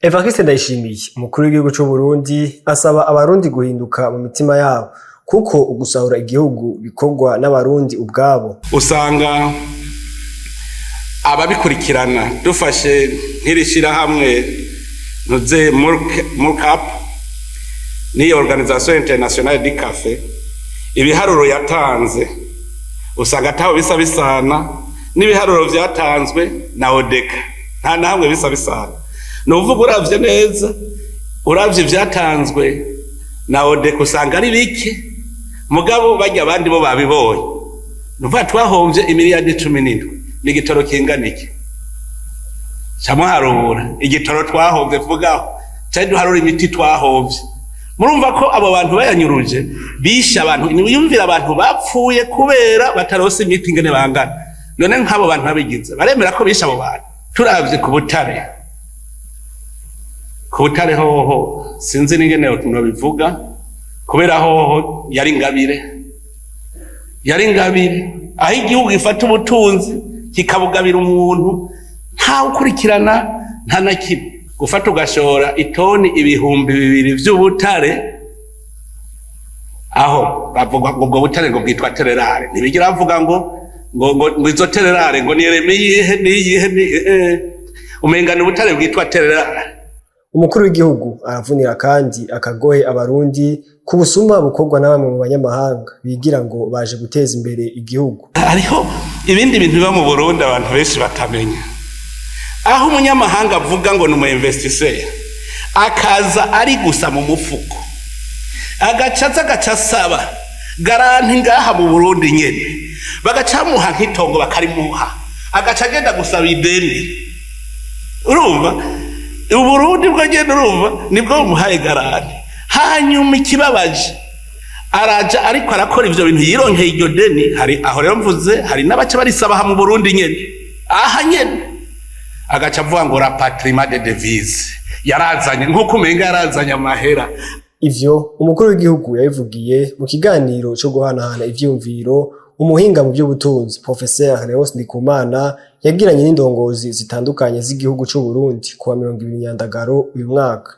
Evariste Ndayishimiye, umukuru w'igihugu c'u Burundi, asaba Abarundi guhinduka mu mitima yabo, kuko ugusahura igihugu bikorwa n'Abarundi ubwabo. Usanga ababikurikirana, dufashe nk'iri shirahamwe ntuze Murcap n'iyo Organisation Internationale du Café, ibiharuro yatanze usanga ataho bisa bisana n'ibiharuro vyatanzwe na ODECA. Nta na hamwe bisa bisana. Ni uvuga uravye neza, uravye ivyatanzwe na ODECA usanga ari bike, mugabo barya abandi bo babibonye. Ni ukuvuga twahomvye imiliyardi 17. Ni igitoro kingana iki? Camuharura igitoro twahomvye, vugaho cari duharura imiti twahomvye. Murumva ko abo bantu bayanyuruje bishe abantu. Niyumvira abantu bapfuye kubera batarose imiti ingene bangana. None nk'abo bantu babigize baremera ko bishe abo bantu? Turavye ku butare, ku butare hoho sinzi n'ingene nobivuga, kubera hoho yari ingabire, yari ingabire, aho igihugu gifata ubutunzi kikabugabira umuntu, ntawe ukurikirana, nta na kimwe. Gufata ugashora itoni 2000 vy'ubutare, aho bavuga ngo ubwo butare ngo bwitwa terres rares, ntibigira bavuga ngo izo terres rares ngo ni élément yihe niyihe ni umenga ni ubutare bwitwa terres rares. Umukuru w'igihugu aravunira kandi akagohe Abarundi ku busuma bukorwa na bamwe mu banyamahanga bigira ngo baje guteza imbere igihugu. Hariho ibindi bintu biba mu Burundi abantu benshi batamenya, aho umunyamahanga avuga ngo ni umu investisseur, akaza ari gusa mu mufuko, agaca aza agaca asaba garantie ngaha mu Burundi nyene, bagaca bamuha nk'itongo, bakarimuha, agaca agenda gusaba ideni. Urumva Uburundi bwo nyene, urumva nibwo bumuhaye garantie. Hanyuma ikibabaje, araja ariko arakora ivyo bintu, yironkeye iryo deni. Hari aho rero mvuze, hari n'abaca barisaba aha mu Burundi nyene, aha nyene, agaca avuga ngo rapatriement de devise, yarazanye nk'uko umenga yarazanye amahera. Ivyo umukuru w'igihugu yabivugiye mu kiganiro co guhanahana ivyiyumviro umuhinga mu vy'ubutunzi Professeur Léonce Ndikumana yagiranye n'indongozi zitandukanye z'igihugu c'u Burundi kuwa 20 Nyandagaro uyu mwaka.